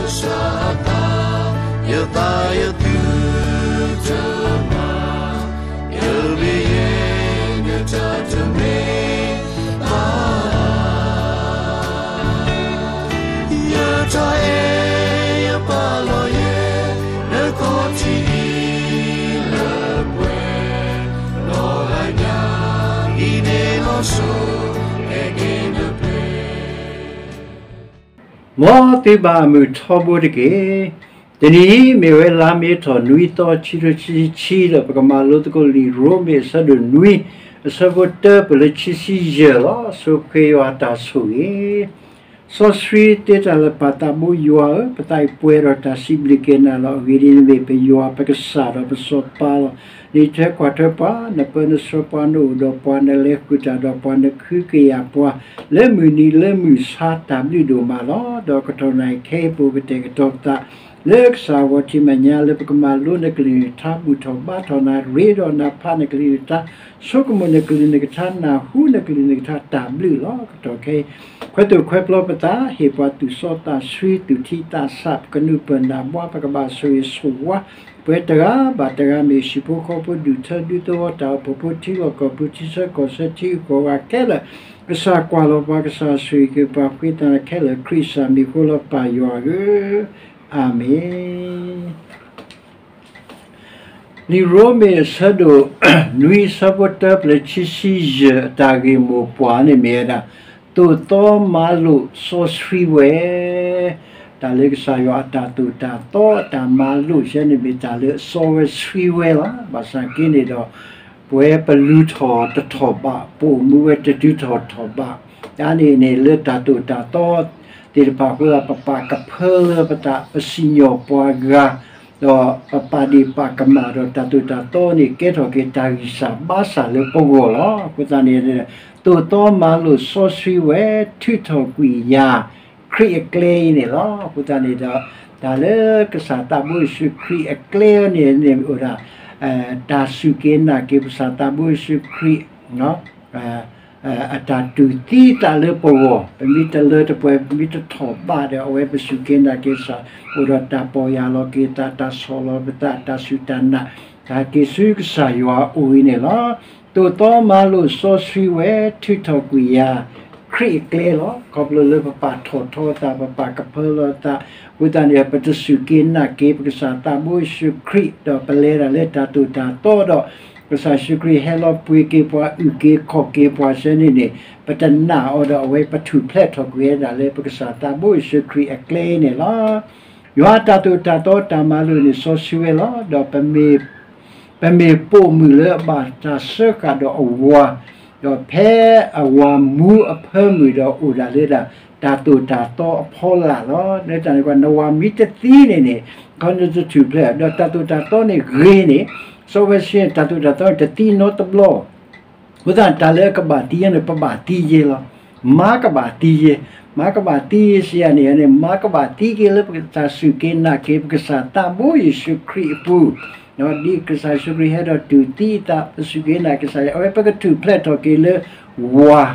ကစၢ်အသး, ယသးယသုတမၤ, ယမ့ၢ်ယဲ နတၢ်တမ့ၢ်ဘၣ် ယတၢ်အဲၣ်ယပာ်လီၤယဲ နခီၣ်ထံးအံၤလၢပှဲၤ, လီၤဂာ်ညါအံၤန့ၣ်လီၤစိၤ, အဲၣ်က့ၤနပျဲၢ် မ်သုဘၣ်မုာ်ထီဘိတက့ၢ်. တနံၤအံၤမ့ၢ်ဝဲလါမ့ၤထီၣ်နွံသီ ခံထိခံဆံခံ ဒီးပကမၤလိသကိးလံာ်ရိမ့ၤအဆၢဒိၣ်နွံ အဆၢဖိတၢပၢၢ်လၢခံဆံယဲၢ်လီၤ. စိာ်ဃ့ယွၤအတၢ်ဆိၣ်ဂ့ၤ စီဆှံသ့တၢ်လၢပၢ်သးဘိယွၤဧၢ, ပသးအံၤပှဲၤဒီးတၢ်စံးဘျုးက့ၤနၤလီၤ. အဂ့ၢ်ဒ်အံၤ, နမ့ၢ်ပယွၤပကစၢ်ဒီးပစီၤပၤလီၤ. နအံးထွဲကွၢ်ထွဲပှၤ, နပၢနဆှၢပှၤ, နအိၣ်ဒီးပှၤ, နလဲၤဃုာ်တၢ်ဒီးပှၤ, နခုကယာ်ပှၤ လၢမုၢ်နံၤလၢမုၢ်ဆါတၢ်ဘျုးဒိၣ်မးလီၤ. ဒီးကတီၢ်နၢ်အံၤခဲအံၤပအိၣ်ကတဲာ်ကတီၤပသး လၢကစၢ်ဂီၤထံးမဲာ်ညါ လၢပကမၤလိနကလုၢ်နကထါ ဘူၣ်ထီၣ်ဘါထီၣ်နၤ ရ့ဒီးနၤ ဖးနကလုၢ်နကထါ ဆိကမိၣ်နကလုၢ်နကထါ နၢ်ဟူနကလုၢ်နကထါတၢ်ဘျုးလီၤ. ကတီၢ်ခဲအံၤ ခွဲးသိၣ်ခွဲးပျီပသး ဟ့ၣ်ပှၤသူၣ်စီသးဆှံ သူၣ်ထံသးဆး ပကနုာ်ပၢၢ်နၢ်ဘှါ ပကဘၣ်ဆိၣ်ဂ့ၤဆိၣ်ဝါ ပှၤတဂၤဘၣ်တဂၤ မ့ၢ်ဟံၣ်ဖိဃီဖိ ဒူၣ်ထၢဒူသဝီ တၢ်အိၣ်ဖှိၣ်ဖိ ထံလီၢ်ကီၢ်ပူၤ ထံဆၢကီၢ်ဆၢ ထံဂုၤကီၢ်ဂၤခဲလၢာ် ကစၢ်ကွၢ်လီၤပှၤ ကစၢ်ဆိၣ်ဂ့ၤက့ၤပှၤ ဃ့သးခဲလၢာ် ခရံာ်ကစၢ်မံၤအဃိလီၤ ပၢ်ယွၤဧၢ, အၤမ့ၣ်. လံာ်ရိမ့ၤအဆၢဒိၣ်နွံ အဆၢဖိတၢပၢၢ်လၢခံဆံယဲၢ် အတၢ်ဂ့ၢ်မိၢ်ပှၢ်န့ၣ်မ့ၢ်ဝဲဒၣ် သိၣ်သီမၤလိာ်စီဆှံဝဲ တၢ်လၢကစၢ်ယွၤအတၢ်သိၣ်တၢ်သီအတၢ်မၤလိာ်ဆၢန့ၣ် မ့ၢ်တၢ်လၢအစီဝဲဆှံဝဲလီၤ. ဘၣ်ဆၣ်က့န့ၣ်ဒီး ပဝဲပလူၤထီၣ်တထီၣ်ဘး ပအိၣ်မူဝဲတတုၤထီၣ်ထီၣ်ဘး တၢ်န့ၣ်န့ၣ် လၢတၢ်သိၣ်တၢ်သီသ့ၣ်တဖၣ်အဃိ ပပာ်ကဖၢလၢပသး ပစံၣ်ညီၣ်ပှၤဂၤ ဒီးပပာ်ဒ့ၣ်ပာ်ကမၣ်ဒီးတၢ်သိၣ်တၢ်သီန့ၣ် ကဲထီၣ်က့ၤတၢ်ဂံၢ်စၢ်ဘါစၢ်လၢပဂီၢ်လီၤ. အဃိသတးန့ၣ် သိၣ်သီမၤလိာ်စီဆှံဝဲ ထုးထီၣ်ကွံာ်ယၤ ခရံာ်အကျဲအံၤန့ၣ်လီၤ. အဃိသတးန့ၣ်ဒီး တၢ်လၢကစၢ်သးဘိယ့ၣ်ၡူးခရံာ်အကျဲန့ၣ်န့ၣ်အိၣ်ဒၣ် တၢ်စူၢ်က့ၤနာ်က့ၤပကစၢ်သးဘိယ့ၣ်ၡူးခရံာ် အတၢ်တူၢ်သံသးလၢပဂီၢ် ပမ့ၢ်တလၢတပှဲၤ ပမ့ၢ်တထီၣ်ဘးဒီး အဝဲပစူၢ်က့ၤနာ်က့ၤကစၢ် အိၣ်ဒီးတၢ်ပီၢ်ယၢ်လီၤက့ၤသး တၢ်ဆီၣ်လီၤပသး တၢ်စူၢ်တၢ်နာ် တၢ်က့ၤဆူကစၢ်ယွၤအအိၣ်အံၤန့ၣ်လီၤ. သိၣ်သီမၤလိာ်စီဆှံဝဲ ထုးထီၣ်ကွံာ်ယၤ ခရံာ်အကျဲလီၤ. ခီဖျိလၢပပာ်ထီၣ်ထီသး ပပာ်ကဖၢလီၤသး အဃိသတးန့ၣ် ပတစူၢ်က့ၤနာ်က့ၤ ပကစၢ်သးဘိယ့ၣ်ၡူးခရံာ် ဒီးပလဲၤဒၣ်လၢတၢ်သိၣ်တၢ်သီဒီး ကစၢ်ယ့ၣ်ၡူးခရံာ်ဟဲလီၤပှ့ၤက့ၤပှၤ အုၣ်က့ၤခီၣ်က့ၤပှၤဆၢန့ၣ်န့ၣ် ပတနာ်အီၤဒီး အဝဲပထူၣ်ဖျဲးထီၣ်ကွံာ်ဝဲဒၣ်လၢ ပကစၢ်သးဘိယ့ၣ်ၡူးခရံာ်အကျဲအံၤန့ၣ်လီၤ. ယွၤအတၢ်သိၣ်တၢ်သီတၢ်မၤလိာ်န့ၣ် စီဆှံဝဲလီၤ. ဒီး ပမ့ၢ်ပိာ်မုၣ်လၢအဘၣ်တၢ်စၢဃာ်ဒီးအဝၤ, ဒီးဖဲအဝၤမူအဖၢမုၢ်ဒီးအိၣ်ဒၣ်လၢဒၣ် တၢ်သိၣ်တၢ်သီအဖီလာ်လီၤ. လၢတၢ်န့ၣ် နဝၤမ့ၢ်တသံန့ၣ်န့ၣ် ခီနတထူၣ်ဖျဲး ဒီးတၢ်သိၣ်တၢ်သီန့ၣ်ဂ့ၤန့ၣ် စီဝဲဆှံန့ၣ် တၢ်သိၣ်တၢ်သီန့ၣ် တသံနီတဘျီ အဃိသတး တၢ်လၢအကဘၣ်သံန့ၣ် ပဘၣ်သံယဲလီၤ. မါကဘၣ်သံယဲ, မါကဘၣ်သံယဲစံးယၤန့ၣ်န့ၣ် မါကဘၣ်သံက့ၤလၢပတၢ်စူၢ်က့ၤနာ်က့ၤ ပကစၢ်သးဘိယ့ၣ်ၡူးခရံာ်အပူၤ, ဒ်ကစၢ်ယ့ၣ်ၡူးခရံာ်ဟဲဒီးတူၢ်သံအသး ပစူၢ်က့ၤနာ်က့ၤကစၢ်ယွၤ အဝဲပကထူၣ်ဖျဲးထီၣ်က့ၤလၢ ဝၤ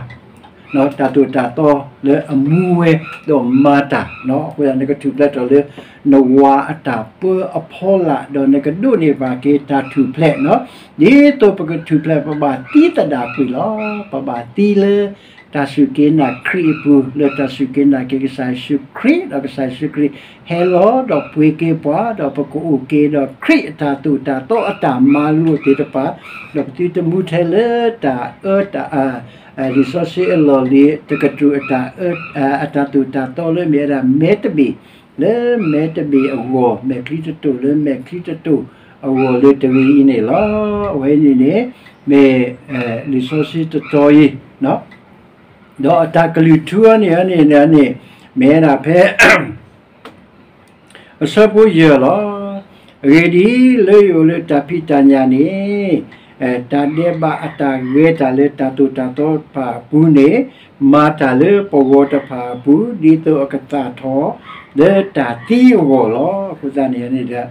တၢ်သိၣ်တၢ်သီလၢအမူဝဲ ဒီးမၤတၢ်, အဃိသတး နကထူၣ်ဖျဲးထီၣ်လၢ နဝၤအတၢ်ပၢအဖီလာ် ဒီးနကဒိးန့ၢ်ဘၣ်က့ၤတၢ်ထူၣ်ဖျဲးန့ၣ်, ဒ်သိးပကထူၣ်ဖျဲး ပဘၣ်သံသဒၣ်ကွံာ်လီၤ. ပဘၣ်သံလၢ တၢ်စူၢ်က့ၤနာ်ခရံာ်အပူၤ လၢတၢ်စူၢ်က့ၤနာ်က့ၤကစၢ်ယ့ၣ်ၡူးခရံာ် ဒီးကစၢ်ယ့ၣ်ၡူးခရံာ်ဟဲလီၤဒီးပှ့ၤက့ၤပှၤ ဒီးပကအိၣ်က့ၤဒီးခရံာ်အတၢ်သိၣ်တၢ်သီအတၢ်မၤလိာ်သ့ၣ်တဖၣ်, ဒီးပသုတမူထဲလၢတၢ်အၢတၢ် လံာ်စီဆှံအလီၢ်လံၤ တကတြူၢ်အတၢ်အၢ အတၢ်သိၣ်တၢ်သီလၢမ့ၢ်ဝဲဒၣ် မဲတဘ့ၣ်လၢမဲတဘ့ၣ်အဂီၢ်, မဲာ်ချံတတိၢ်လၢမဲာ်ချံတတိၢ်အဂီၢ်လၢတဂ့ၤအံၤန့ၣ်လီၤ. အဝဲန့ၣ်န့ၣ် မ့ၢ်လံာ်စီဆှံတတီၤအံၤ, ဒီးအတၢ်ကလုၢ်ထူအံၤန့ၣ်န့ၣ်န့ၣ် မ့ၢ်ဝဲဒၣ်ဖဲ အဆၢဖိယဲၢ်လီၤ. အဂ့ၢ်ဒ်အံၤ, လၢယအိၣ်လၢတၢ်ဖံးတၢ်ညၣ်န့ၣ်, တၢ်ဒဲးဘးအတၢ်ဂဲၤတၢ်လၢတၢ်သိၣ်တၢ်သီတဖၣ်အပူၤန့ၣ်, မၤတၢ်လၢပဂီၤတဖၣ်အပူၤ, ဒ်သိးအကသၣ်ထီၣ်လၢတၢ်သံအဂီၢ်လီၤ. အဃိသတးန့ၣ်န့ၣ်ဒီး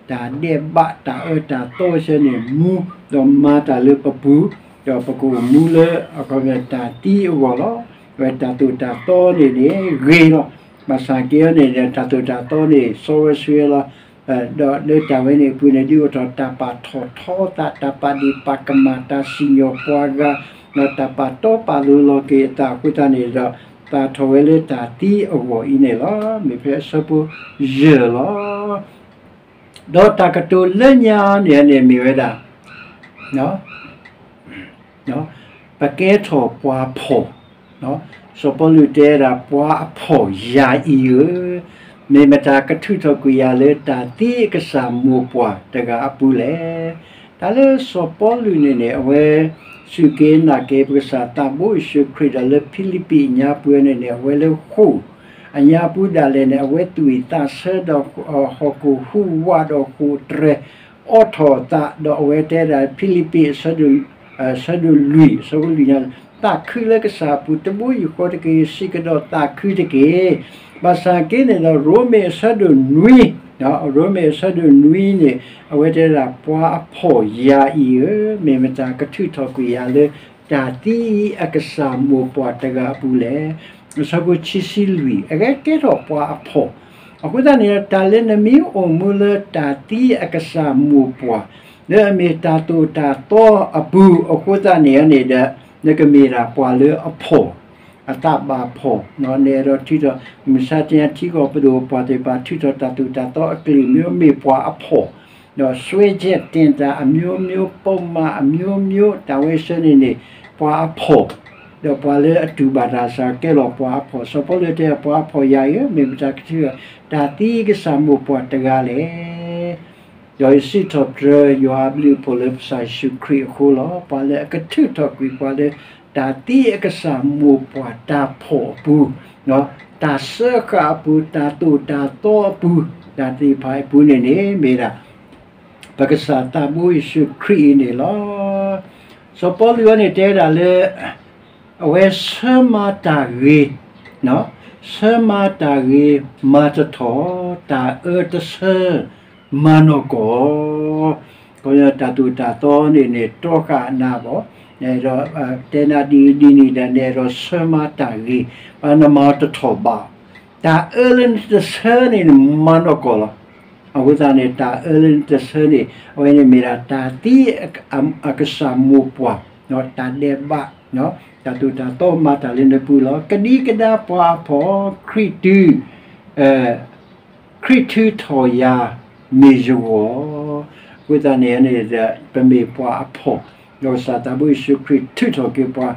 တၢ်ဒဲးဘးတၢ်အၢတၢ်သီဆၢန့ၣ်မူ, ဒီးမၤတၢ်လၢပပူၤ, ဒီးပကအိၣ်မူလၢ အခီပညီတၢ်သံအဂီၢ်လီၤ. ဝဲတၢ်သိၣ်တၢ်သီန့ၣ်န့ၣ်ဂ့ၤလီၤ. ဘၣ်ဆၣ်က့အံၤန့ၣ်ဒီး တၢ်သိၣ်တၢ်သီန့ၣ် စီဝဲဆှဲလီၤ, ဒီးလၢတၢ်ဝဲန့ၣ်အပူၤန့ၣ် ဒုးအိၣ်ထီၣ်တၢ်ပာ်ထီၣ်ထီသး, တၢ်ပာ်ဒ့ၣ်ပာ်ကမၣ်, တၢ်စံၣ်ညီၣ်ပှၤဂၤ, ဒီးတၢ်ပာ်တီပာ်လိၤလီၤက့ၤအသးအဃိသတးန့ၣ်ဒီး သၣ်ထီၣ်ဝဲလၢတၢ်သံအဂီၢ်အံၤန့ၣ်လီၤ. မ့ၢ်ဖဲအဆၢဖိယဲၢ်လီၤ. ဒီးတၢ်ကတိၤလၢညါန့ၣ်န့ၣ်မ့ၢ်ဝဲဒၣ် ပကဲထီၣ်ပှၤဖှီၣ်, စီၤပီလူးတဲဝဲဒၣ် ပှၤအဖှီၣ်ယၤအံၤဧၢ, မ့ၢ်မတၤကထုးထီၣ်ကွံာ်ယၤလၢတၢ်သံအကစၢ်မိၢ်ပှၢ်တဂၤအပူၤလဲၣ်. တၢ်လၢစီၤပီလူးန့ၣ်န့ၣ် အဝဲစူၢ်က့ၤနာ်က့ၤပကစၢ်သးဘိယ့ၣ်ၡူးခရံာ်ဒီးလၢဖံလံးပံးအညါပူၤန့ၣ်န့ၣ် အဝဲလၢဃိာ်အညါပူၤဒၣ်လဲာ်န့ၣ် အဝဲသူၣ်ဝံၣ်သးဆၢဒီး ဟီၣ်ခိၣ်ဟူးဝးဒီးဃိာ်တြဲၤ အိးထီၣ်အသး ဒီးအဝဲတဲဒၣ် ဖံလံးပံး အဆၢဒိၣ်လွံၢ် အဆၢဖိလွံၢ်ညါ, သးခုလၢကစၢ်အပူၤ တဘိယူၢ်ဃီတက့ၢ်, စံးကဒီးသးခုတက့ၢ်. ဘၣ်ဆၣ်က့န့ၣ်ဒီး ရိမ့ၤအဆၢဒိၣ်နွံ, ရိမ့ၤအဆၢဒိၣ်နွံန့ၣ် အဝဲတဲဒၣ် ပှၤအဖှီၣ်ယၤအံၤဧၢ, မ့ၢ်မတၤကထုးထီၣ်ကွံာ်ယၤလၢ တၢ်သံအကစၢ်မိၢ်ပှၢ်တဂၤအပူၤလဲၣ်. အဆၢဖိခံဆံလွံၢ် အဝဲကဲထီၣ်ပှၤအဖှီၣ်, အဃိသတးန့ၣ် တၢ်လၢနမ့ၢ်အိၣ်မူလၢတၢ်သံအကစၢ်မိၢ်ပှၢ် လၢအမ့ၢ်တၢ်သိၣ်တၢ်သီအပူၤအဃိသတးန့ၣ်န့ၣ်ဒီး နကမ့ၢ်ဒၣ်ပှၤလၢအဖှီၣ်, အသးဘၣ်ဖှီၣ်, နအဲၣ်ဒိးထုးထီၣ် မုၢ်မဆါတနံၤအံၤ ထံကီၢ်ပဒိၣ်ပှၤသ့ၣ်တဖၣ်ထုးထီၣ်တၢ်သိၣ်တၢ်သီအကလုာ်မ့ၢ် မ့ၢ်ပှၤအဖှီၣ်, ဒီးစွဲချက်တင်တာအမျိုးမျိုး, ပုဒ်မအမျိုးမျိုး, တၢ်ဝဲဆၢန့ၣ်န့ၣ် ပှၤအဖှီၣ်, ဒီးပှၤလၢအတူၢ်ဘၣ်တၢ်ဆၢကဲလီၤပှၤအဖှီၣ်, စီၤပီလူးတဲ ပှၤအဖှီၣ်ယၤအံၤဧၢ, မ့ၢ်မတၤကထုးထီၣ် တၢ်သံကစၢ်မိၢ်ပှၢ်တဂၤလဲၣ်. ဒီးယစံးထီၣ်ပတြၢၤယွၤအဘျုးအဖှိၣ်လၢပကစၢ်ယ့ၣ်ၡူးခရံာ်အဃိလီၤ. ပှၤလၢအကထုးထီၣ်ကွံာ်ပှၤလၢ တၢ်သံအကစၢ်မိၢ်ပှၢ်တၢ်ဖှီၣ်အပူၤ, တၢ်စၢဃာ်အပူၤ, တၢ်သိၣ်တၢ်သီအပူၤ, တၢ်သ့ၣ်တဖၣ်အပူၤန့ၣ်န့ၣ် မ့ၢ်ဒၣ် ပကစၢ်သးဘိယ့ၣ်ၡူးခရံာ်အံၤန့ၣ်လီၤ. စီၤပီလူးန့ၣ်တဲဒၣ်လၢ အဝဲဆၢမၤတၢ်ဂ့ၤ, ဆၢမၤတၢ်ဂ့ၤမၤတထီၣ်, တၢ်အၢတဆၢ မၤနီၢ်ကီၢ်, ကီးတၢ်သိၣ်တၢ်သီန့ၣ်န့ၣ် တြီဃာ်နၤဘၣ်, နအဲၣ်ဒိးတဲနၤဒ်အံၤဒ်န့ၣ်ဒီး နအဲၣ်ဒိးဆၢမၤတၢ်ဂ့ၤ, ဘၣ်နမၤတထီၣ်ဘၣ်, တၢ်အၢလၢနတဆၢန့ၣ် နမၤနီၢ်ကီၢ်လီၤ. အဃိသတးန့ၣ် တၢ်အၢလၢနတဆၢန့ၣ် အဝဲန့ၣ်မ့ၢ်ဒၣ်တၢ်သံအကစၢ်မိၢ်ပှၢ်, တၢ်ဒဲးဘး, တၢ်သိၣ်တၢ်သီမၤတၢ်လၢနပူၤလီၤ. ကဒံကဒါပှၤအဖှီၣ်, ခရံာ်တုၤ ခရံာ်ထုးထီၣ်ယၤမ့ၢ်ယဂီၢ်, အဃိသတးန့ၣ်န့ၣ် ပမ့ၢ်ပှၤအဖှီၣ်, ဒီးကစၢ်သးဘိယ့ၣ်ၡူးခရံာ်ထုးထီၣ်က့ၤပှၤ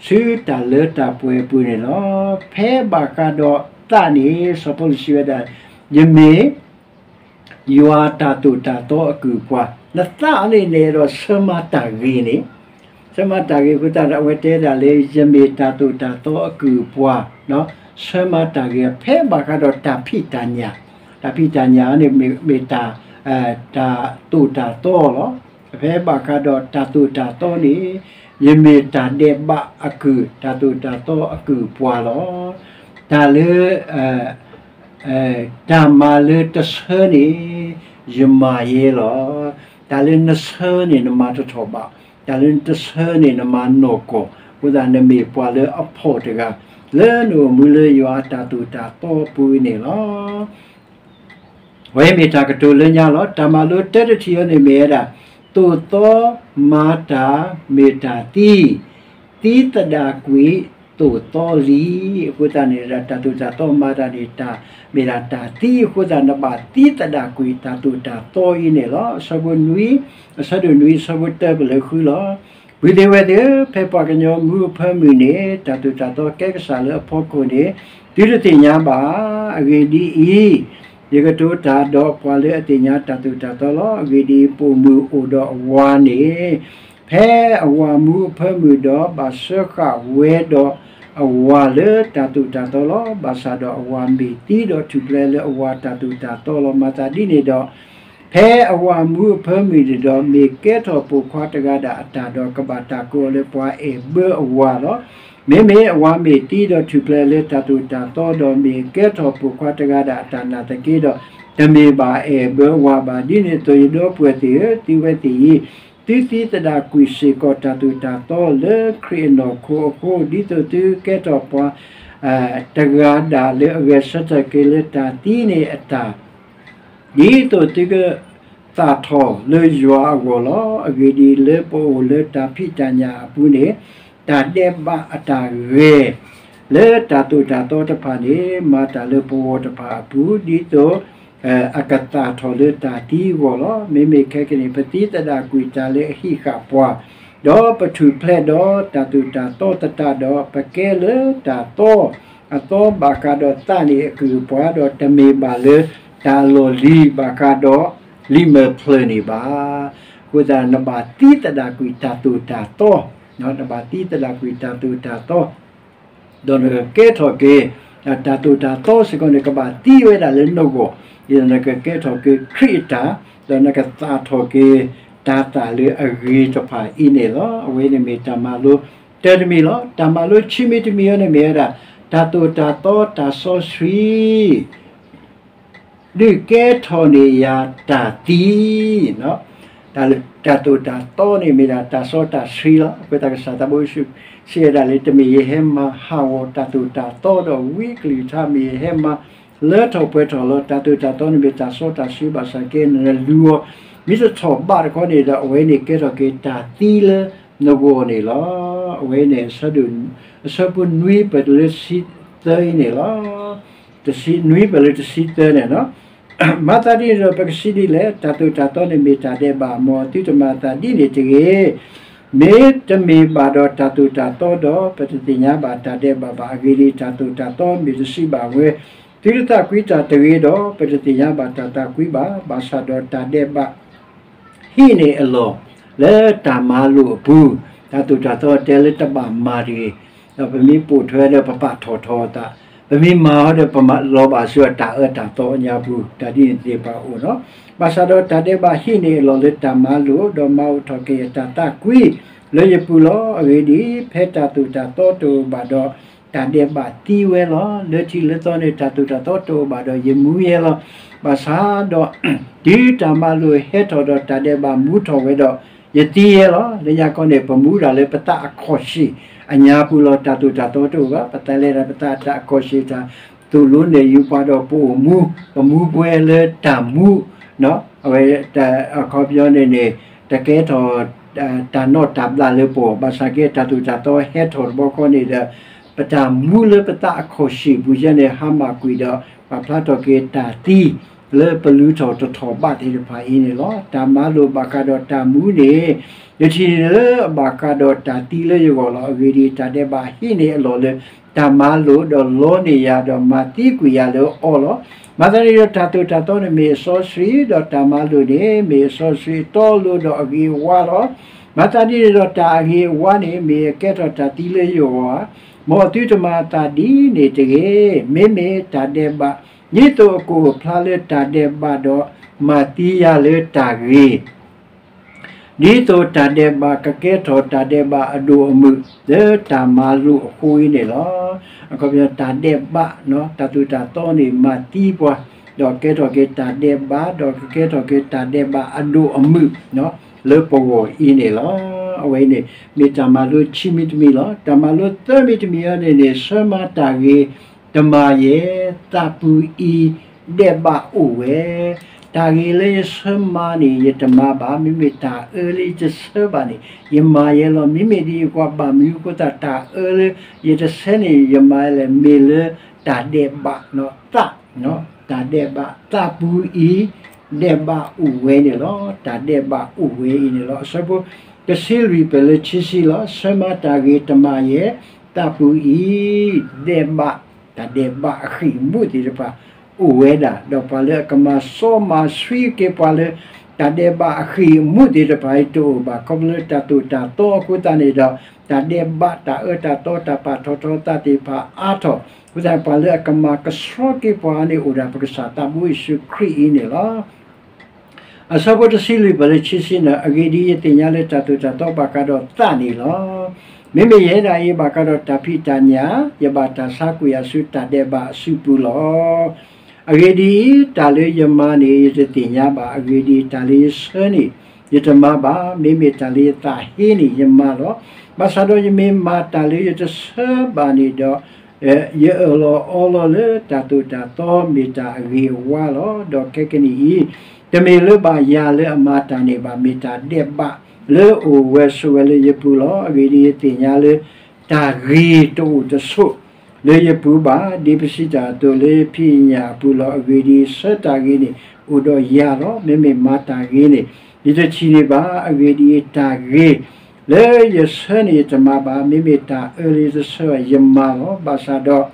ဆူတၢ်လၢတၢ်ပှဲၤအပူၤန့ၣ်လီၤ. ဖဲဘၣ်ဃးဒီးသးန့ၣ် စီၤပီလူးစံးဝဲဒၣ်, ယမ့ၢ် ယွၤတၢ်သိၣ်တၢ်သီအကုၢ်အပှၤ, နသးန့ၣ် နအဲၣ်ဒိးဆၢမၤတၢ်ဂ့ၤန့ၣ်, ဆၢမၤတၢ်ဂ့ၤအဃိသတးဒီး အဝဲတဲဒၣ်လၢ ယမ့ၢ်တၢ်သိၣ်တၢ်သီအကုၢ်အပှၤ, ဆၢမၤတၢ်ဂ့ၤ ဖဲဘၣ်ဃးဒီးတၢ်ဖံးတၢ်ညၣ်, တၢ်ဖံးတၢ်ညၣ်န့ၣ်မ့ၢ် မ့ၢ်တၢ် တၢ်သိၣ်တၢ်သီလီၤ. ဖဲဘၣ်ဃးဒီးတၢ်သိၣ်တၢ်သီန့ၣ် ယမ့ၢ်တၢ်ဒဲးဘးအကုၢ်, တၢ်သိၣ်တၢ်သီအကုၢ်အပှၤလီၤ. တၢ်လၢ တၢ်မၤလၢတဆၢန့ၣ် ယမၤယဲလီၤ. တၢ်လၢနဆၢန့ၣ် နမၤတထီၣ်ဘၣ်, တၢ်လၢနတဆၢန့ၣ် နမၤနီၢ်ကီၢ်, အဃိသတး နမ့ၢ်ပှၤလၢအဖှီၣ်တဂၤ လၢနအိၣ်မူလၢယွၤအတၢ်သိၣ်တၢ်သီအပူၤန့ၣ်လီၤ. အဝဲမ့ၢ်တၢ်ကတိၤလၢညါလီၤ. တၢ်မၤလိတၢတထံၣ်အံၤန့ၣ်မ့ၢ်ဝဲဒၣ် သိၣ်သီမၤတၢ်မ့ၢ်တၢ်သံ, သံသဒၣ်ကွံာ်သိၣ်သီလံ. အဃိသတးန့ၣ်ဒီး တၢ်သိၣ်တၢ်သီမၤတၢ်န့ၣ် တၢ်မ့ၢ်ဒၣ်တၢ်သံအဃိသတး နဘၣ်သံသဒၣ်ကွံာ်တၢ်သိၣ်တၢ်သီအံၤန့ၣ်လီၤ. အဆၢဖိနွံ, အဆၢဒိၣ်နွံ အဆၢဖိတၢပလၢဃုလီၤ. ပုၢ်သ့ၣ်ဝဲၢ်သ့ၣ်ဧၢ, ဖဲပှၤကညီမူအဖၢမုၢ်န့ၣ် တၢ်သိၣ်တၢ်သီကဲကစၢ်လၢအဖီခိၣ်န့ၣ် သုတသ့ၣ်ညါဘၣ်. အဂ့ၢ်ဒ်အံၤ, ယကတိၤတၢ်ဒီးပှၤလၢအသ့ၣ်ညါတၢ်သိၣ်တၢ်သီလီၤ. အဂ့ၢ်ဒ်အံၤ, ပိာ်မုၣ်အိၣ်ဒီးအဝၤန့ၣ် ဖဲအဝၤမူအဖၢမုၢ်ဒီး ဘၣ်စၢဃာ်ဝဲဒီးအဝၤလၢတၢ်သိၣ်တၢ်သီလီၤ. ဘၣ်ဆၣ်ဒီးအဝၤမ့ၢ်သံဒီးထူၣ်ဖျဲးလၢအဝၤတၢ်သိၣ်တၢ်သီလီၤ. မၤသးဒ်န့ၣ်ဒီး ဖဲအဝၤမူအဖၢမုၢ်န့ၣ်ဒီး မ့ၢ်ကဲထီၣ်ပိာ်ခွါတဂၤဒၣ်အတၢ်ဒီး ကဘၣ်တၢ်ကိးအီၤလၢပှၤအဲၣ်ဘၢအဝၤလီၤ. မ့မ့ၢ်အဝၤမ့ၢ်သံဒီးထူၣ်ဖျဲးလၢတၢ်သိၣ်တၢ်သီဒီး မ့ၢ်ကဲထီၣ်ပိာ်ခွါတဂၤဒၣ်အတၢ်နာ်သက့ဒီး တမ့ၢ်ဘၣ်အဲၣ်ဘၢအဝၤဘၣ်. ဒ်န့ၣ်အသိး ယဒီပုၢ်ဝဲၢ်သ့ၣ်ဧၢ, သုဝဲသ့ၣ်အံၤ သုသံသဒၣ်ကွံာ်စ့ၢ်ကီးတၢ်သိၣ်တၢ်သီလၢခရံာ်အနီၢ်ခိအဃိ, ဒ်သိးသုကဲထီၣ်ပှၤ တဂၤဒၣ်လၢအဂဲၤဆၢထၢၣ်က့ၤလၢတၢ်သံန့ၣ်အတၢ် ဒ်သိးသုကသၣ်ထီၣ်လၢယွၤအဂီၢ်လီၤ. အဂ့ၢ်ဒ်အံၤ, လၢပအိၣ်လၢတၢ်ဖံးတၢ်ညၣ်အပူၤန့ၣ်, တၢ်ဒဲးဘးအတၢ်ဂဲၤ လၢတၢ်သိၣ်တၢ်သီတဖၣ်န့ၣ် မၤတၢ်လၢပဂီၢ်တဖၣ်အပူၤ, ဒ်သိး အကသၣ်ထီၣ်လၢတၢ်သံအဂီၢ်လီၤ. မ့မ့ၢ်ခဲကနံၣ် ပသံသဒၣ်ကွံာ်တၢ်လၢအဟံးဃာ်ပှၤ, ဒီးပထူၣ်ဖျဲးဒီးတၢ်သိၣ်တၢ်သီသတးဒီး, ပကဲလၢတၢ်သီအသီဘၣ်ဃးဒီးသးန့ၣ်အကုၢ်အပှၤ, ဒီးတမ့ၢ်ဘၣ်လၢတၢ်လီၢ်လံၤဘၣ်ဃးဒီးလံာ်မဲာ်ဖျၢၣ်န့ၣ်ဘၣ်. အဃိသတးနဘၣ်သံသဒၣ်ကွံာ်တၢ်သိၣ်တၢ်သီ, နဘၣ်သံသဒၣ်ကွံာ်တၢ်သိၣ်တၢ်သီ ဒီးနကကဲထီၣ်က့ၤ တၢ်သိၣ်တၢ်သီစ့ၢ်ကီးန့ၣ် ကဘၣ်သံဝဲဒၣ်လၢနဂီၢ်, ဒ်သိးနကကဲထီၣ်က့ၤခရံာ်အတၢ်, ဒီးနကသၣ်ထီၣ်က့ၤတၢ်သၣ်လၢအဂ့ၤတဖၣ်အံၤန့ၣ်လီၤ. အဝဲန့ၣ်မ့ၢ်တၢ်မၤလိတၢ်တမံၤလီၤ. တၢ်မၤလိခံမံၤတမံၤအံၤန့ၣ်မ့ၢ်ဝဲဒၣ် တၢ်သိၣ်တၢ်သီတၢ်စီဆှံ ဒုးကဲထီၣ်န့ၢ်ယၤတၢ်သံ, တၢ်သိၣ်တၢ်သီန့ၣ်မ့ၢ်ဒၣ်တၢ်စီတၢ်ဆှံလီၤ. အဃိသတးကစၢ်သးဘိယ့ၣ်ၡူးစံးဝဲဒၣ်လၢ တမ့ၢ်ယဟဲမၤဟးဂီၤတၢ်သိၣ်တၢ်သီဒီးဝံအကလုၢ်ကထါ, မ့ၢ်ယဟဲမၤလၢထီၣ်ပှဲၤထီၣ်လီၤ. တၢ်သိၣ်တၢ်သီန့ၣ်မ့ၢ်တၢ်စီတၢ်ဆှံ ဘၣ်ဆၣ်က့နလူၤအီၤ မ့ၢ်တထီၣ်ဘးတခီန့ၣ်ဒီး အဝဲန့ၣ်ကဲထီၣ်က့ၤတၢ်သံလၢနဂီၢ်န့ၣ်လီၤ. အဝဲန့ၣ် အဆၢဖိနွံပၢၢ်လၢတဆံသၢအံၤန့ၣ်လီၤ. တဆံနွံပၢၢ်လၢတဆံသၢန့ၣ်လီၤ. မၤသးဒ်န့ၣ်ဒီး ပကစံးဒ်လဲၣ်, တၢ်သိၣ်တၢ်သီန့ၣ်မ့ၢ်တၢ်ဒဲးဘး, မ်အသုတမၤအသးဒ်န့ၣ်တဂ့ၤ. မ့တမ့ၢ်ဘၣ်ဒီးတၢ်သိၣ်တၢ်သီဒီး ပတသ့ၣ်ညါဘၣ်တၢ်ဒဲးဘးဘၣ်. အဂ့ၢ်ဒ်အံၤ, တၢ်သိၣ်တၢ်သီမ့ၢ်တစံးဘၣ်ဝဲ, သုတသးကွံတၢ်တဂ့ၤဒီး, ပတသ့ၣ်ညါဘၣ်တၢ်သးကွံဘၣ်. ဘၣ်ဆၣ်ဒီးတၢ်ဒဲးဘး ဟံးန့ၢ်အလီၢ်လၢတၢ်မၤလိာ်အပူၤ, တၢ်သိၣ်တၢ်သီတဲလၢတဘၣ်မၤတဂ့ၤ, ဒီးပမ့ၢ်ပိာ်ထွဲဒီးပပာ်ထီၣ်ထီအသး, ပမ့ၢ်မၤအီၤဒီးပလီၤဘၣ်ဆူအတၢ်အၢတၢ်သီညါပူၤ, တၢ်ဒ်န့ၣ်သ့ၣ်တဖၣ်အိၣ်လီၤ. ဘၣ်ဆၣ်ဒီးတၢ်ဒဲးဘးဟံးန့ၢ်အလီၢ်လၢတၢ်မၤလိာ်, ဒီးမၤအိၣ်ထီၣ်က့ၤအတၢ်သးကွံလၢယပူၤလီၤ. အဂ့ၢ်ဒ်အံၤ, ဖဲတၢ်သိၣ်တၢ်သီတအိၣ်ဘၣ်ဒီး တၢ်ဒဲးဘးသံဝဲလီၤ. လၢထံးလၢသီန့ၣ် တၢ်သိၣ်တၢ်သီတအိၣ်ဘၣ်ဒီးယမူယဲလီၤ. ဘၣ်ဆၣ်ဒီး တုၤတၢ်မၤလိာ်ဟဲထီၣ်ဒီးတၢ်ဒဲးဘးမူထီၣ်ဝဲဒီး ယသံယဲလီၤ. လၢညါခီန့ၣ် ပမူဒၣ်လၢပသးအခီၣ်ဆံၣ်အညါပူၤလီၤ. တၢ်သိၣ်တၢ်သီတအိၣ်ဘၣ်, ပသးလဲၤဒၣ်ပသးတၢ်အခီၣ်ဆံၣ်တၢ်, သိၣ်လိနဲၣ်ယူၤပှၤဒီးပအိၣ်မူ, ပမူပှဲၤလၢတၢ်မူ, အဝဲ အခီပညီန့ၣ်န့ၣ် တကဲထီၣ် တၢ်နီၣ်တၢ်ဘျးလၢပဂီၢ်, ဘၣ်ဆၣ်က့တၢ်သိၣ်တၢ်သီဟဲထီၣ်တဘျီဃီန့ၣ်ဒီး ပတၢ်မူလၢပသးအခီၣ်ဆံၣ်ပူၤယဲန့ၣ် ဟါမၢ်ကွံာ်ဒီး ပာ်ဖျါထီၣ်က့ၤတၢ်သံလၢပလူၤထီၣ်တထီၣ်ဘးသ့ၣ်တဖၣ်အံၤန့ၣ်လီၤ. တၢ်မၤလိာ်ဘၣ်ဃးဒီးတၢ်မူန့ၣ် ယထံၣ်န့ၣ်လၢအဘၣ်ဃးဒီးတၢ်သံလၢယဂီၢ်လီၤ. အဂ့ၢ်ဒ်အံၤ, တၢ်ဒဲးဘးဟံးန့ၢ်အလီၢ်လၢ တၢ်မၤလိာ်ဒီးလီန့ၢ်ယၤဒီးမၤသံကွံာ်ယၤလၢအီၤလီၤ. မၤသးဒ်န့ၣ်ဒီး တၢ်သိၣ်တၢ်သီန့ၣ်မ့ၢ်အစီဆှံ, ဒီးတၢ်မၤလိာ်န့ၣ် မ့ၢ်အစီဆှံအတီအလိၤဒီးအဂ့ၤအဝါလီၤ. မၤသးဒ်န့ၣ်ဒီး တၢ်အဂ့ၤအဝါန့ၣ် မ့ၢ်အကဲထီၣ်တၢ်သံလၢယဂီၢ်ဧါ. မ်အသုတမၤအသးဒ်န့ၣ်တဂ့ၤ. မ့မ့ၢ်တၢ်ဒဲးဘး, ဒ်သိးအကအိၣ်ဖျါလၢတၢ်ဒဲးဘးဒီး မၤသံယၤလၢတၢ်ဂ့ၤ ဒ်သိးတၢ်ဒဲးဘးကကဲထီၣ်တၢ်ဒဲးဘးအဒိၣ်အမုၢ် လၢတၢ်မၤလိာ်အဃိအံၤန့ၣ်လီၤ. အခီပညီတၢ်ဒဲးဘး, တၢ်သိၣ်တၢ်သီန့ၣ်မၤသံပှၤ, ဒီးကဲထီၣ်က့ၤတၢ်ဒဲးဘး, ဒီးကကဲထီၣ်က့ၤတၢ်ဒဲးဘးအဒိၣ်အမုၢ် လၢပဂီၢ်အံၤန့ၣ်လီၤ. အဝဲအံၤန့ၣ် မ့ၢ်တၢ်မၤလိခံမံၤတမံၤလီၤ. တၢ်မၤလိသၢမံၤတမံၤအံၤန့ၣ်န့ၣ် ဆၢမၤတၢ်ဂ့ၤ တမၤယဲၢ်, သးပူၤအံၤ ဒဲးဘးအိၣ်ဝဲ တၢ်ဂ့ၤလၢယဆၢမၤန့ၣ် ယတမၤဘၣ်, မ့မ့ၢ်တၢ်အၢလၢယတဆၢဘၣ်န့ၣ် ယမၤယဲလီၤ. မ့မ့ၢ်ဒ်ယကွၢ်ဘၣ်မနုၤအဃိသတး တၢ်အၢလၢယတဆၢန့ၣ် ယမၤယဲလဲၣ်, မ့ၢ်လၢတၢ်ဒဲးဘးသး, တၢ်ဒဲးဘးသးပူၤအံၤ ဒဲးဘးအိၣ်ဝဲန့ၣ်လီၤ. တၢ်ဒဲးဘးအိၣ်ဝဲအံၤန့ၣ်လီၤ. အဆၢဖိတဆံလွံၢ်ပၢၢ်လၢခံဆံလီၤ. ဆၢမၤတၢ်ဂ့ၤတမၤယဲၢ်, သးပူၤအံၤ ဒဲးဘး တၢ်ဒဲးဘးအဃံၢ်အမူးသ့ၣ်တဖၣ် အိၣ်ဝဲဒၣ်, ဒီးပှၤလၢအကမၤစီမၤဆှံက့ၤပှၤလၢ တၢ်ဒဲးဘးအဃံၢ်အမူးသ့ၣ်တဖၣ်အံၤတအိၣ်ဘၣ်. ခီဖျိလၢတၢ်သိၣ်တၢ်သီအဃိသတးန့ၣ်ဒီး တၢ်ဒဲးဘး တၢ်အၢတၢ်သီ တၢ်ပာ်ထီၣ်ထီသးသ့ၣ်တဖၣ်အါထီၣ်အဃိသတး ပှၤလၢအကမၤကဆှီက့ၤပှၤန့ၣ်အိၣ်ဒၣ် ပကစၢ်သးဘိယ့ၣ်ၡူးခရံာ်အံၤန့ၣ်လီၤ. အဆၢဖိတဆံလွံၢ်ပၢၢ်လၢခံဆံန့ၣ်, အဂ့ၢ်ဒ်အံၤ, ယသ့ၣ်ညါလၢတၢ်သိၣ်တၢ်သီဘၣ်ဃးဒီးသးန့ၣ်လီၤ. မ့မ့ၢ်ယဲဒၣ်အံၤ ဘၣ်ဃးဒီးတၢ်ဖံးတၢ်ညၣ်, ယဘၣ်တၢ်ဆါကွံာ်ယၤဆူတၢ်ဒဲးဘးအစုပူၤလီၤ. အဂ့ၢ်ဒ်အံၤ, တၢ်လၢယမၤန့ၣ် ယတသ့ၣ်ညါဘၣ်. အဂ့ၢ်ဒ်အံၤ, တၢ်လၢယဆၢန့ၣ် ယတမၤဘၣ်, မ့မ့ၢ်တၢ်လၢယသးဟ့န့ၣ် ယမၤလီၤ. ဘၣ်ဆၣ်ဒီးယမ့ၢ်မၤတၢ်လၢယတဆၢဘၣ်န့ၣ်ဒီး ယအၢၣ်လီၤအီလီၤလၢတၢ်သိၣ်တၢ်သီမ့ၢ်တၢ်အဂ့ၤအဝါလီၤ. ဒီးခဲကနံၣ်အံၤ, တမ့ၢ်လၢဘၣ်ယၤလၢအမၤတၢ်န့ၣ်ဘၣ်, မ့ၢ်တၢ်ဒဲးဘးလၢအိၣ်ဝဲဆိးဝဲလၢယပူၤလီၤ. အဂ့ၢ်ဒ်အံၤ, ယသ့ၣ်ညါလၢ တၢ်ဂ့ၤတအိၣ်တဆိးလၢယပူၤဘၣ်, ဒ်ပစံးတၢ်အသိးလၢဖံးအညၣ်အပူၤလီၤ. အဂ့ၢ်ဒ်အံၤ, ဆၢတၢ်ဂ့ၤန့ၣ်အိၣ်ဒီးယၤလီၤ. မ့မ့ၢ်မၤတၢ်ဂ့ၤန့ၣ် ယတထံၣ်န့ၢ်ဘၣ်. အဂ့ၢ်ဒ်အံၤ, တၢ်ဂ့ၤလၢယဆၢန့ၣ်ယတမၤဘၣ်, မ့မ့ၢ်တၢ်အၢလၢယတဆၢဘၣ် ယမၤလီၤ. ဘၣ်ဆၣ်ဒီး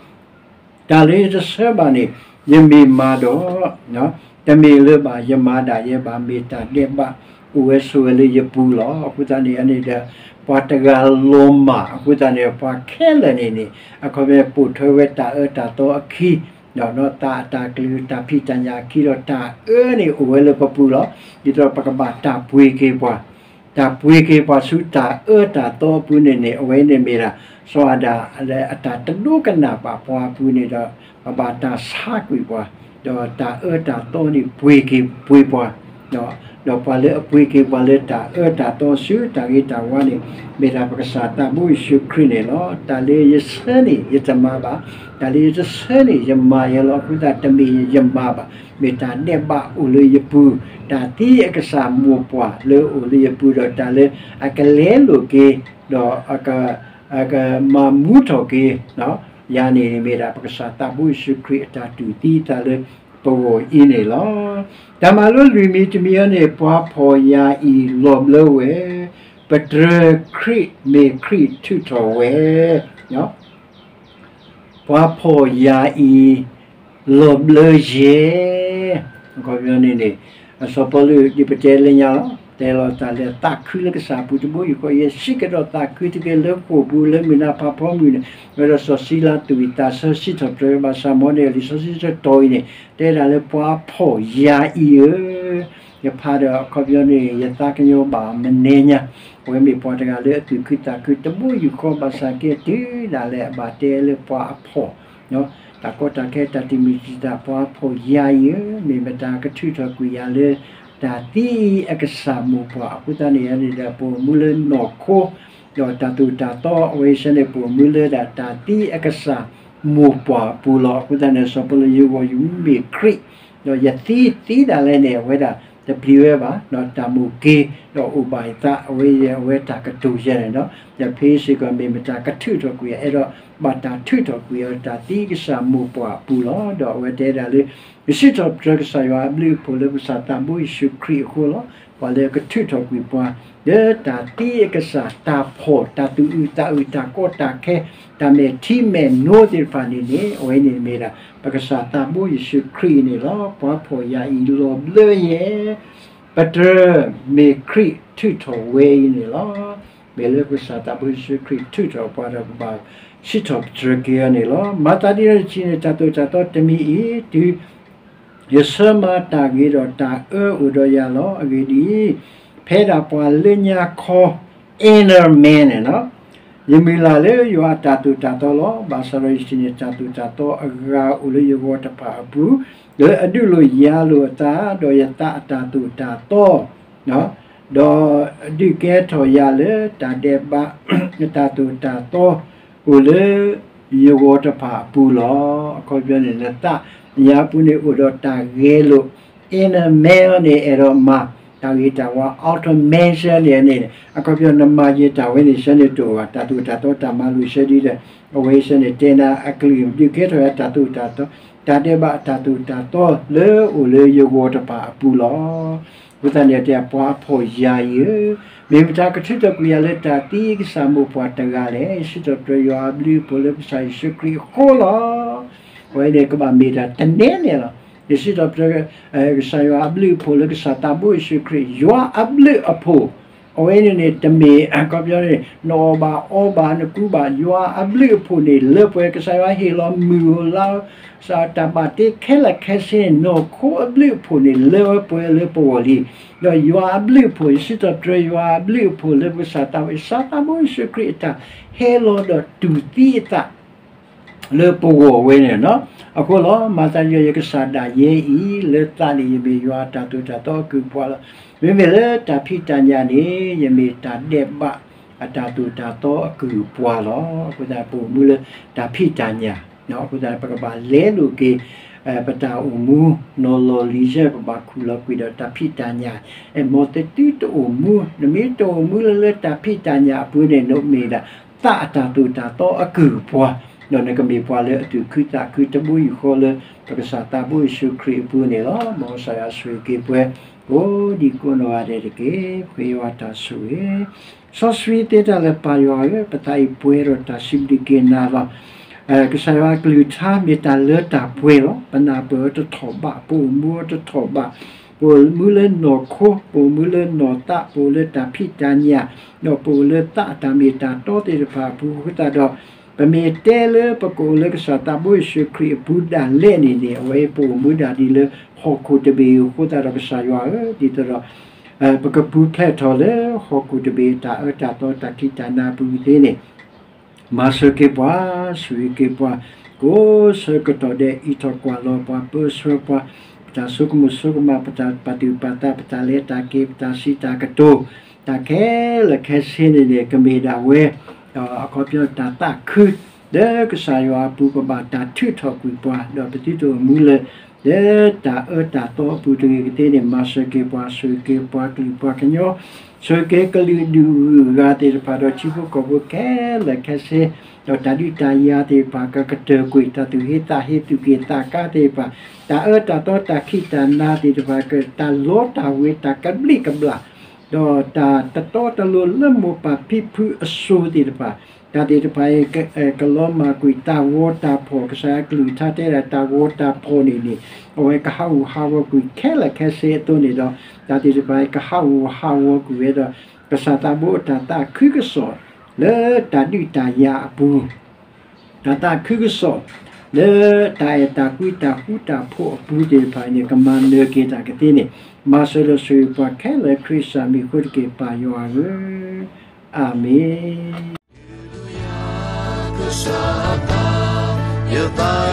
တၢ်လၢယတဆၢဘၣ်န့ၣ် ယမ့ၢ်မၤဒီး, တမ့ၢ်လၢဘၣ်ယမၤဒၣ်ယဲဘၣ်, မ့ၢ်တၢ်ဒဲးဘးအိၣ်ဝဲဆိးဝဲလၢယပူၤလီၤ. အဃိသတးန့ၣ်န့ၣ်ဒီး ပှၤတဂၤလီၤမၢ်အဃိသတးန့ၣ် ပှၤခဲလၢာ်န့ၣ်န့ၣ် အခီပညီပိာ်ထွဲဝဲတၢ်အၢတၢ်သီအခံ, ဒီးသးအတၢ်ကလုၢ်တၢ်ဖံးတၢ်ညၣ်အခံ ဒီးတၢ်အၢန့ၣ်အိၣ်ဝဲလၢပပူၤလီၤ. ဒ်သိးပကဘၣ်တၢ်ပှ့ၤက့ၤပှၤ တၢ်ပှ့ၤက့ၤပှၤဆူတၢ်အၢတၢ်သီအပူၤန့ၣ်န့ၣ် အဝဲန့ၣ်မ့ၢ်ဒၣ် စီၤအၤဒၣ်လၢအတၢ်တဒိကနၣ်ဘၣ်ပှၤအပူၤန့ၣ်ဒီး ပဘၣ်တၢ်ဆါကွံာ်ပှၤ, ဒီးတၢ်အၢတၢ်သီန့ၣ်ပှ့ၤက့ၤပှ့ၤပှၤ, ဒီးပှၤလၢအပှ့ၤက့ၤပှၤလၢတၢ်အၢတၢ်သီဆူတၢ်ဂ့ၤတၢ်ဝါန့ၣ် မ့ၢ်ဒၣ်ပကစၢ်သးဘိယ့ၣ်ၡူးခရံာ်န့ၣ်လီၤ. တၢ်လၢယဆၢန့ၣ်ယတမၤဘၣ်, တၢ်လၢယတဆၢန့ၣ်ယမၤယဲလီၤ. အဃိသတးတမ့ၢ်ယမၤဘၣ်, မ့ၢ်တၢ်ဒဲးဘးအိၣ်လၢယပူၤ, တၢ်သံအကစၢ်မိၢ်ပှၢ်လၢအိၣ်လၢယပူၤဒီးတၢ်လၢအကလဲလိာ်က့ၤ, ဒီး ကမၤမူထီၣ်က့ၤ ယၤန့ၣ်မ့ၢ်ဒၣ်ပကစၢ်သးဘိယ့ၣ်ၡူးခရံာ်အတၢ်တူၢ်သံအသးလၢပဂီၢ်အံၤန့ၣ်လီၤ. တၢ်မၤလိလွံၢ်မံၤတမံၤအံၤန့ၣ် ပှၤဖှီၣ်ယာ်အံၤလီၤဘျၢဝဲ, ပတြၢၤခရံာ်မ့ၢ်ခရံာ်ထုးထီၣ်ဝဲ ပှၤဖှီၣ်ယာ်အံၤ လီၤဘျၢယဲ, အခီပညီန့ၣ်န့ၣ် စီၤပီလူးဒ်ပတဲလၢညါလီၤ, တဲလီၤတၢ်လၢသးခုလၢကစၢ်အပူၤတဘိယူၢ်ဃီ, ယစံးကဒီးသးခုတက့ၢ်လၢဃိာ်ပူၤလၢမုၢ်နၤဖးဖီမုၢ်န့ၣ်, ဝဲဒီးစီၤစံလၤသူၣ်ဝံၣ်သးဆၢစံးထီၣ်ပတြၢၤဘၣ်ဆၣ်မ်န့ၣ် လံာ်စီဆှံတတီၤအံၤန့ၣ် တဲဒၣ်လၢပှၤဖှီၣ်ယာ်အံၤဧၢ, ယဖးဒီးအခီပညီန့ၣ် ယသးကညီၤဘၣ်မနံၤညါ, အဝဲမ့ၢ်ပှၤတဂၤလၢအသူၣ်ခုသးခုတဘိယူၢ်ဃီဘၣ်ဆၣ်က့တုၤဒၣ်လဲာ်အဘၣ်တဲလၢပှၤအဖှီၣ် တၢ်ကီတၢ်ခဲတၢ်တမံၤတံာ်တာ်ပှၤဖှီၣ်ယာ်အံၤဧၢ, မ့ၢ်မတၤကထုးထီၣ်ကွံာ်ယၤလၢ တၢ်သံအကစၢ်မိၢ်ပှၢ်အဃိသတးန့ၣ်န့ၣ်ဒီး ပအိၣ်မူလၢနီၢ်ခိ ဒီးတၢ်သိၣ်တၢ်သီအဝဲအံၤဆၢန့ၣ် ပအိၣ်မူလၢဒၣ်တၢ်သံအကစၢ်မိၢ်ပှၢ်အပူၤလီၤ. အဃိသတးန့ၣ် စီၤပီလူးယဂီၢ်ယမ့ၢ်ခရံာ် ဒီးယသံသံဒၣ်လဲာ်န့ၣ် အဝဲဒၣ်တပျံၤဝဲဘၣ်, ဒီးတၢ်မိၣ်က့ၤ ဒီးအိၣ်ဘၣ်အသးအဝဲအံၤ အဝဲတၢ်ကတိၤယဲန့ၣ်ဒီး ဒီးဖဲစ့ၢ်ကီးမ့ၢ်မတၤကထုးထီၣ်ကွံာ်ယၤ အဲၣ်ဒိးဘၣ်တၢ်ထုးထီၣ်ကွံာ်အီၤ တၢ်သံကစၢ်မိၢ်ပှၢ်အပူၤလီၤ. ဒီးအဝဲတဲဒၣ်လၢ ယစံးထီၣ်ပတြၢၤကစၢ်ယွၤအဘျုးအဖှိၣ်လၢပကစၢ်သးဘိယ့ၣ်ၡူးခရံာ်အဃိလီၤ. ပှၤလၢအကထုးထီၣ်ကွံာ်ပှၤ လၢတၢ်သံအကစၢ် တၢ်ဖှီၣ် တၢ်သူၣ်အုးသးအုး တၢ်ကီတၢ်ခဲ တၢ်မဲာ်ထံမဲာ်နိသ့ၣ်တဖၣ်န့ၣ်န့ၣ် အဝဲန့ၣ်မ့ၢ်ဒၣ် ပကစၢ်သးဘိယ့ၣ်ၡူးခရံာ်အံၤန့ၣ်လီၤ. ပှၤဖှီၣ်ယာ်အံၤလီၤဘျၢယဲ ပတြၢၤမ့ၢ်ခရံာ်ထုးထီၣ်ဝဲအံၤန့ၣ်လီၤ. မ့ၢ်လၢပကစၢ်သးဘိယ့ၣ်ၡူးခရံာ်ထုးထီၣ်ပှၤဒီးပဘၣ်စံးထီၣ်ပတြၢၤက့ၤအီၤန့ၣ်လီၤ. မၤသးဒ်န့ၣ်တထံၣ်န့ၣ် တၢ်သိၣ်တၢ်သီတမံၤအံၤ တုၤ ယဆၢမၤတၢ်ဂ့ၤဒီးတၢ်အၢအိၣ်ဒီးယၤလီၤ. အဂ့ၢ်ဒ်အံၤ, ဖဲဒၣ်ပှၤလၢညါခီ inner man န့ၣ်လီၤ. ယမုၢ်လၢ်လၢယွၤအတၢ်သိၣ်တၢ်သီလီၤ. ဘၣ်ဆၣ်ဒီးယထံၣ်န့ၢ်တၢ်သိၣ်တၢ်သီအဂၤအိၣ်လၢယဂီၢ်တဖၣ်အပူၤ, လၢအဒုးလိာ်ယၤလိာ်အသး ဒီးယသးအတၢ်သိၣ်တၢ်သီ ဒီးဒုးကဲထီၣ်ယၤလၢတၢ်ဒဲးဘး တၢ်သိၣ်တၢ်သီ အိၣ်လၢယဂီၢ်တဖၣ်အပူၤလီၤ. အခီပညီန့ၣ် နသးညါပူၤန့ၣ်အိၣ်ဒီးတၢ်ဂဲၤလိာ် inner man န့ၣ် အဲၣ်ဒိးမၤတၢ်ဂ့ၤတၢ်ဝါ outer man ဆၢန့ၣ်န့ၣ် အခီပညီနမၤယံာ်တၢ်ဝဲန့ၣ်ဆၢန့ၣ်တအိၣ်ဘၣ် တၢ်သိၣ်တၢ်သီတၢ်မၤလိာ်ဆၢဒ်ဒီး အဝဲအံၤဆၢန့ၣ် တဲနၤအကလုၢ်ဒုးကဲထီၣ်ယၤတၢ်သိၣ်တၢ်သီ တၢ်ဒဲးဘးတၢ်သိၣ်တၢ်သီလၢအိၣ်လၢယဂီၢ်တဖၣ်အပူၤလီၤ. အဃိသတးန့ၣ် တဲပှၤဖှီၣ်ယာ်အံၤဧၢ, မ့ၢ်မတၤကထုးထီၣ်ကွံာ်ယၤလၢတၢ်သံကစၢ်မိၢ်ပှၢ်တဂၤလဲၣ်. ယစံးထီၣ်ပတြၢၤယွၤအဘျုးအဖှိၣ်လၢကစၢ်ယ့ၣ်ၡူးခရံာ်အဃိလီၤ. အဝဲန့ၣ်ကဘၣ်မ့ၢ်တၢ်တနဲနဲလီၤ. ယစံးထီၣ်ပတြၢၤ ကစၢ်ယွၤအဘျုးအဖှိၣ်လၢကစၢ်သးဘိယ့ၣ်ၡူးခရံာ် ယွၤအဘျုးအဖှိၣ် အဝဲန့ၣ်န့ၣ် တမ့ၢ် အခီပညီန့ၣ် နအီၣ်ဘၣ်အီဘၣ်နကူဘၣ် ယွၤအဘျုးအဖှိၣ်န့ၣ် လၢပှဲၤ ကစၢ်ယွၤဟ့ၣ်လီၤမုၢ်ဧိၤလါဧိၤ တၢ်ဘၣ်တ့ခဲလၢာ်ခဲဆ့န့ၣ် နီၢ်ခိအဘျုးအဖှိၣ်န့ၣ် လၢဝဲပှဲၤလၢပဂီၢ်လံ. ဒီးယွၤအဘျုးအဖှိၣ် ယစံးထီၣ်ပတြၢၤယွၤအဘျုးအဖှိၣ်လၢပကစၢ်သးဘိယ့ၣ်ၡူးခရံာ်အတၢ်ဟဲလီၤဒီးတူၢ်သံအသး လၢပဂီၢ်ဝဲန့ၣ်လီၤ. အဃိလီၤ မၤသးဒ်ယကစၢ်ဒၣ်ယဲအံၤ လၢသးန့ၣ် ယမ့ၢ်ယွၤအတၢ်သိၣ်တၢ်သီအကုၢ်ပှၤလီၤ. မ့မ့ၢ်လၢတၢ်ဖံးတၢ်ညၣ်န့ၣ် ယမ့ၢ်တၢ်ဒဲးဘး အတၢ်သိၣ်တၢ်သီအကုၢ်အပှၤလီၤ. အဃိသတး ပအိၣ်မူလၢတၢ်ဖံးတၢ်ညၣ်, အဃိသတး ပကဘၣ်လဲလိာ်က့ၤ ပတၢ်အိၣ်မူနီၢ်လီၤလံၤဆဲး ပဘၣ်ခူၣ်လီၤကွံာ်ဒီးတၢ်ဖံးတၢ်ညၣ်. အဲၣ် မ်သုတအိၣ်မူ, နမ့ၢ်တအိၣ်မူလၢလၢတၢ်ဖံးတၢ်ညၣ်အပူၤန့ၣ် နမ့ၢ်ဒၣ်သးအတၢ်သိၣ်တၢ်သီအကုၢ်အပှၤ, ဒီးနကမ့ၢ်ပှၤလၢအသူၣ်ခုသးခုတဘိယူၢ်ဃီလၢ ပကစၢ်သးဘိယ့ၣ်ၡူးခရံာ်အပူၤန့ၣ်လီၤ. မ်ကစၢ်ယွၤဆိၣ်ဂ့ၤက့ၤပှၤ ကိးဒံကိးနီၢ်ဂၤဒဲးတက့ၢ်. ပဃ့ယွၤတၢ်ဆိၣ်ဂ့ၤ စီဆှံသ့တၢ်လၢပၢ်ယွၤဧၢ, ပသးအံၤပှဲၤဒီးတၢ်စံးဘျုးက့ၤနၤလီၤ. ကစၢ်ယွၤအကလုၢ်ကထါမ့ၢ်တၢ်လၢတၢ်ပှဲၤလီၤ. ပနၢ်ပၢၢ်အီၤတထီၣ်ဘး, ပအိၣ်မူအီၤတထီၣ်ဘး, ပအိၣ်မူလၢနီၢ်ခိ, ပအိၣ်မူလၢနီၢ်သး, ပအိၣ်လၢတၢ်ဖံးတၢ်ညၣ်, ဒီးပအိၣ်လၢသးအတၢ်မ့ၢ်တၢ်တီသ့ၣ်တဖၣ်အပူၤအဃိသတးဒီး ပမ့ၢ်တဲလၢပကအိၣ်လၢကစၢ်သးဘိယ့ၣ်ၡူးခရံာ်အပူၤဒၣ်လဲာ်န့ၣ်န့ၣ် အဝဲပအိၣ်မူဒၣ်ဒ်လၢဟီၣ်ခိၣ်တဘ့ၣ်အဃိသတးဒီး ကစၢ်ယွၤဧၢ, ဒ်သိးဒီး ပကပူၤဖျဲးထီၣ်လၢဟီၣ်ခိၣ်တဘ့ၣ်အတၢ်အၢတၢ်သီတၢ်ခံးတၢ်နၤအပူၤကသ့န့ၣ် မၤစၢၤက့ၤပှၤ, ဆိၣ်ဂ့ၤက့ၤပှၤ, ကိးဆၢကတီၢ်ဒဲး အံးထီၣ်ကွၢ်လီၤပှၤ, ပၢဆှၢပှၤ, ပတၢ်ဆိကမိၣ်ဆိကမး, ပတၢ်ပာ်သူၣ်ပာ်သး, ပတၢ်လဲၤတၢ်က့ၤ, ပတၢ်စံးတၢ်ကတိၤ, တၢ်ခဲလၢာ်ခဲဆ့န့ၣ်န့ၣ် ကမ့ၢ်ဒၣ်ဝဲ ဒီးအခီပညီတၢ်သးခု လၢကစၢ်ယွၤအပူၤ ပဘၣ်တၢ်ထုးထီၣ်ကွံာ်ပှၤ, ဒီးပသုတအိၣ်မူလၢ လၢတၢ်အၢတၢ်သီအပူၤတဂ့ၤကသ့န့ၣ် မၤစၢၤက့ၤပှၤ, ဆိၣ်ဂ့ၤက့ၤပှၤကလုာ်ပှၤကညီ, ဆိၣ်ဂ့ၤက့ၤကလုာ်ဒူၣ်အဂၤသ့ၣ်တဖၣ် ဒီးထံဖိကီၢ်ဖိခဲလၢာ်ခဲဆ့, ဒီးတၢ်ဒုးတၢ်ယၤသ့ၣ်တဖၣ် ကကတၢၢ်ကွံာ်, တၢ်သူၣ်ဟ့သးဟ့သူၣ်က့ၤသးကါသ့ၣ်တဖၣ်, တၢ်အၢတၢ်သီတၢ်ခံးတၢ်နၤသ့ၣ်တဖၣ် တၢ်လီတၢ်ဝ့ၤ တၢ်ကဘျံးကဘျၣ် ဒီးတၢ်တတီတလိၤလၢမိၢ်ပၢ်ဖံဖုအစိၤသ့ၣ်တဖၣ်, တၢ်သ့ၣ်တဖၣ်အံၤ ကလီၤမၢ်ကွံာ်တၢ်ဂီၤတၢ်ဖှီၣ်, ကစၢ်ယွၤအကလုၢ်ကထါတဲဒၣ် တၢ်ဂီၤတၢ်ဖှီၣ်န့ၣ်န့ၣ် အဝဲကဟးဂူာ်ဟးဂီၤကွံာ်ခဲလၢာ်ခဲဆ့အသိးန့ၣ်ဒီး တၢ်သ့ၣ်တဖၣ်အံၤ ကဟးဂူာ်ဟးဂီၤကွံာ်ဝဲဒီး ကစၢ်သးဘိအတၢ်သးခုကစီၣ် လၢတၢ်ဒုးတၢ်ယၤအပူၤ တၢ်သးခုကစီၣ် လၢတၢ်အဲၣ်တၢ်ကွံတၢ်ဃူတၢ်ဖိးအပူၤသ့ၣ်တဖၣ်န့ၣ် ကမၤနၢၤက့ၤတၢ်ကသ့န့ၣ် မၤစၢၤဒီးဆိၣ်ဂ့ၤပှၤခဲလၢာ် ခရံာ်ကစၢ်မံၤအဃိတက့ၢ် ပၢ်ယွၤဧၢ, အၤမ့ၣ်. ယသး